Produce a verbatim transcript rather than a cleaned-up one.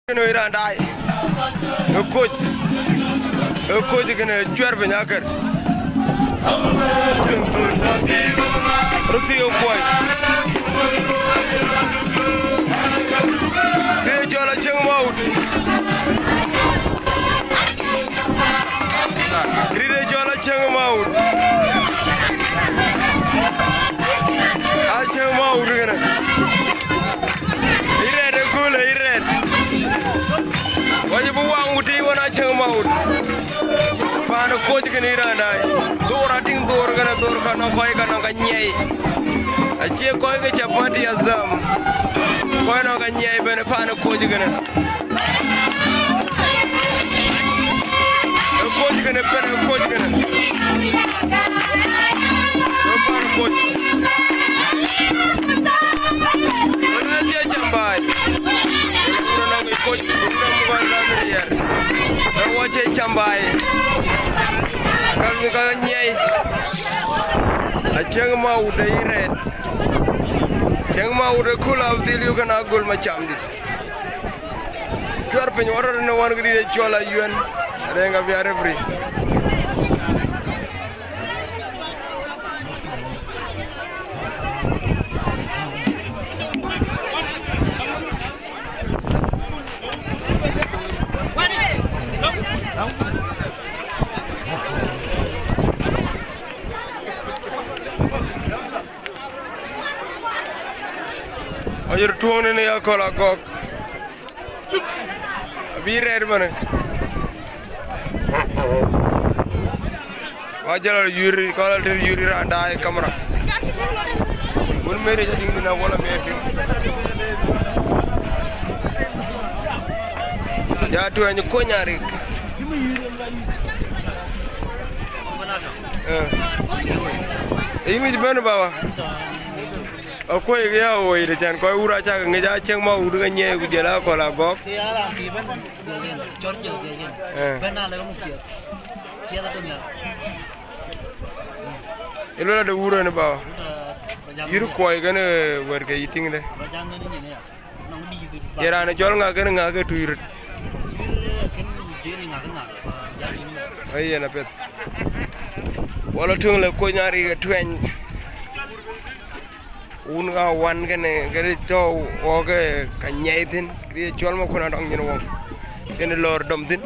Kënë ë raan daai. Ë koc. Ë koc kënë cuɛr piny akër. Röt thiëëu kuɔi. Rït ë cɔl Acëŋ Mawut. Rït ë cɔl Acëŋ Mawut. Acëŋ Mawut kënë. Yï rɛɛt ë köölë, yï rɛɛt. Wacï bï waŋ wut tïï wën Acëŋ Mawut. Paan ë koc kënë yï raan daai. Dhor atïŋ dhor kënë dhor ka nɔŋ kɔc ka nɔŋ ka nyiɛi. Acie kɔc ke Chapati Azam. Kɔc nɔŋ ka nyiɛi bɛ̈n ë paan ë koc kënë. Ë koc kënë, bɛ̈n ë koc kënë. Ë paan ë koc. Wala dhie cam baai. Wala nɔŋ ë koc, wala nɔŋ ë riɛr. Wala wacie cam baai. Ka, ka nyiɛi. Acëŋ Mawut ë yï rɛɛt. Cëŋ Mawut ë kul abdhil yök kënë agöl macamdït. Cuɛr piny wä rɔt në wan këdït ë cɔl Ayuɛn, Reŋ Abia Referee. Ayïr tuɔŋ në ya kɔl agɔk. Abï rɛɛt bɛ̈n. Wa jɔl yuri, kɔl tër yuri raan daai kamera. Wun meri jɔ ding dina wala meri. Ya tuɛny kony arik. Eh. Yïn wic bɛ̈n baba. Akuɔc ke ya woi de can kɔc wur acak ŋic Acëŋ Mawut ke nyiɛɛi ku jël akɔl agɔk. Ke ya raan pïïr bɛ̈n, dhiɛc yen, cɔr jël dhiɛc yen. Eh. Bɛ̈n na lɛ̈k muk ciɛth. Ciɛth atɔ̈ nhial. Ye luel ade wur en baba. Wut, eh, ba jam yïr ŋic. Kuɔc kën, eh, wɛ̈t ke yï tiŋde. Ba jam ŋic nyin ya. Nɔŋ dïït. Ye raan cɔl ŋa kën ŋa ke tuiir. Tuiir, eh, kën diëër ŋa ke ŋa. Ba jam ŋic. Ai, yen apiɛth. Wala tueŋ le kony arik ë tuɛny. Wun ka wan kënë, kënë tɔ̈u wɔ ke ka nyiɛi thïn, kë ye cɔl ma kun adɔŋ nyin wɔŋ. Kënë lɔɔr dɔm thïn.